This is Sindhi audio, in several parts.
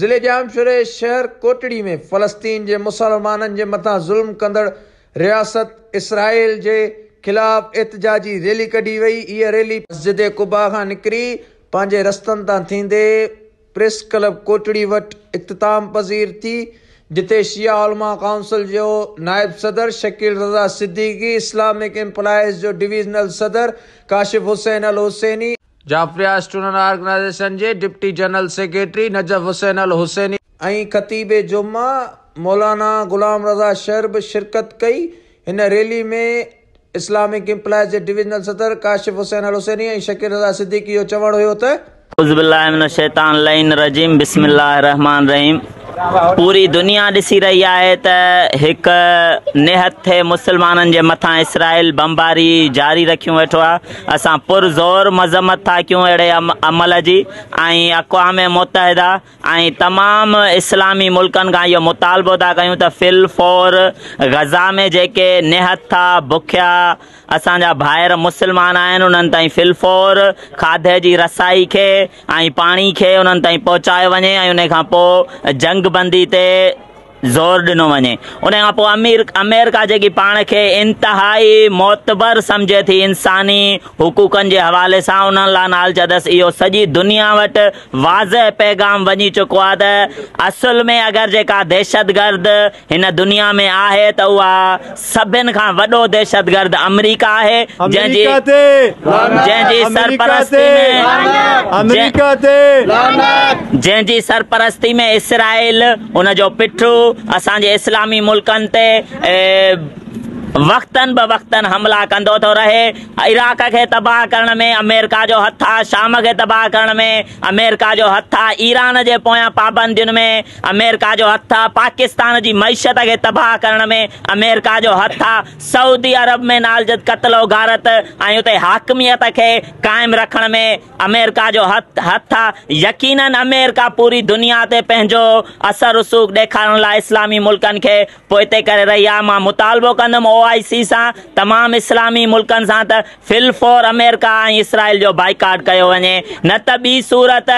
ضلعي ڄامشوري شهر ڪوٽڙي ۾ فلسطين جي مسلمانن جي مٿان ظلم ڪندڙ رياست اسرائيل جي خلاف احتجاجي ريلي ڪڍي وئي. اها ريلي مسجد قباء کان نڪري پنهنجي رستن تان ٿيندي پريس ڪلب ڪوٽڙي وٽ اختتام پذير ٿي، جتي شيعه علماء ڪائونسل جو نائب صدر شڪيل رضا صديقي، اسلامڪ ايمپلائيز جو ڊويزنل صدر ڪاشف حسين الحسيني، جعفريه اسٽوڊنٽ آرگنائيزيشن جي deputy general secretary Najaf Hussain Alhussaini ۽ خطيب جمعه مولانا غلام رضا شر به شرڪت ڪئي. هن ريلي ۾ اسلامڪ ايمپلائيز جي ڊويزنل صدر ڪاشف حسين الحسيني ۽ شڪيل رضا صديقي جو چوڻ هيو ته. اعوذ بالله من الشيطان اللعين الرجيم بسم الله الرحمن الرحيم پوري دنيا ڏسي رهي آهي ته هڪ نهٿي مسلمانن جي مٿان اسرائيل بمباري جاري رکيون ويٺو آهي اسان پر زور مذمت ٿا ڪيون اهڙي عمل جي ۽ اقوام متحده ۽ تمام اسلامي ملڪن کان اهو مطالبو ٿا ڪيون ته في الفور غزه ۾ جيڪي نهٿا بکيا اسان جا ڀائر مسلمان آهن انهن تائين في الفور کاڌي جي رسائي کي ۽ پاڻي کي انهن تائين پهچايو وڃي ۽ ان کان پوء جنگ بندي تي زور ڏنو وڃي ان کان پوء امير آمريڪا جيڪي پاڻ کي انتهائي معتبر سمجهي ٿي انساني حقوقن جي حوالي سان انهن لاء نال چدس اهو سڄي دنيا وٽ واضح پيغام وڃي چڪو آهي ته اصل ۾ اگر جيڪا دهشتگرد هن دنيا ۾ آهي ته اها سڀن کان وڏو دهشتگرد آمريڪا آهي جنهن جي جنهن جي سرپرستي ۾ جنهن جي سرپرستي ۾ اسرائيل ان جو پٺو اسان جي اسلامي ملڪن تي وقتن به وقتن حملا ڪندو ٿو رهي. عراق کي تباهه ڪرڻ ۾ آمريڪا جو هٿ آ، شام کي تباهه ڪرڻ ۾ آمريڪا جو هٿ آ، ايران جي پويان پابندين ۾ آمريڪا جو هٿ آ، پاڪستان جي معيشت کي تباهه ڪرڻ ۾ آمريڪا جو هٿ آ، سعودي عرب ۾ نالجد قتل و غارت ۽ اتي حاڪميت کي قائم رکڻ ۾ آمريڪا جو هٿ آ، يقينن آمريڪا پوري دنيا تي پنهنجو اثر رسوخ ڏيکارڻ لاء اسلامي ملڪن کي پوئتي ڪري رهي آ، مان مطالبو ڪندم او آء سي سان تمام اسلامي ملڪن سان ته في الفور آمريڪا ۽ اسرائيل جو بائيڪاٽ ڪيو وڃي نه ته ٻي صورت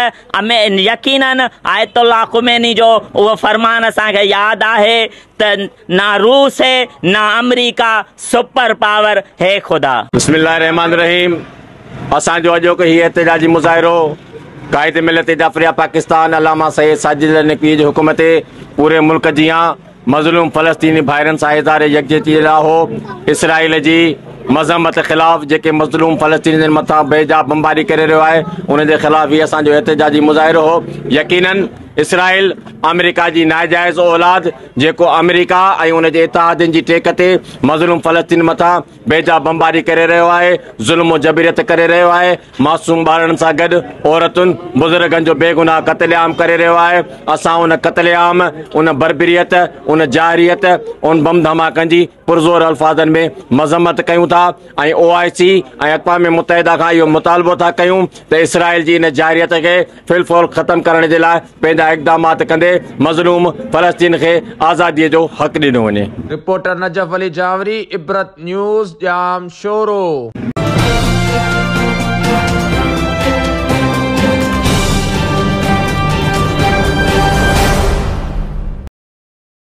يقينن آيت الله خميني جو اهو فرمان اسان کي ياد آهي ته نا روس هي نا آمريڪا سپر پاور هي خدا. بسم الله الرحمٰن الرحيم اسان جو اڄوڪو هي احتجاجي مظاهرو قائد ملت جعفريه پاڪستان علامه سيد ساجد علي نقوي جي حڪم تي پوري ملڪ جيان مظلوم فلسطيني ڀائرن سان اظهار يڪجهتي لاء هو اسرائيل جي مذمت خلاف جيڪي مظلوم فلسطينين مٿان بيجا بمباري ڪري رهيو آهي ان جي خلاف هي اسان جو احتجاجي مظاهرو هو يقينن اسرائيل آمريڪا جي ناجائز اولاد جيڪو آمريڪا ۽ ان جي اتحادين جي ٽيڪ تي مظلوم فلسطين مٿان بيجا بمباري ڪري رهيو آهي، ظلم و جبريت ڪري رهيو آهي، معصوم ٻارڙن سان گڏ عورتن، بزرگن جو بيگناهه قتل عام ڪري رهيو آهي، اسان ان قتل عام، ان بربريت، ان جارحيت، ان بم ڌماڪن جي پرزور الفاظن ۾ مذمت ڪيون ٿا ۽ او آء سي ۽ اقوام متحده کان اهو مطالبو ٿا ڪيون ته اسرائيل جي ان جارحيت کي في الفور ختم ڪرڻ جي لاء پنهنجا اقدامات ڪندي مظلوم فلسطين کي آزادي جو حق ڏنو وڃي. Reporter Najaf Ali Janwari, Ibrat news, Jamshoro.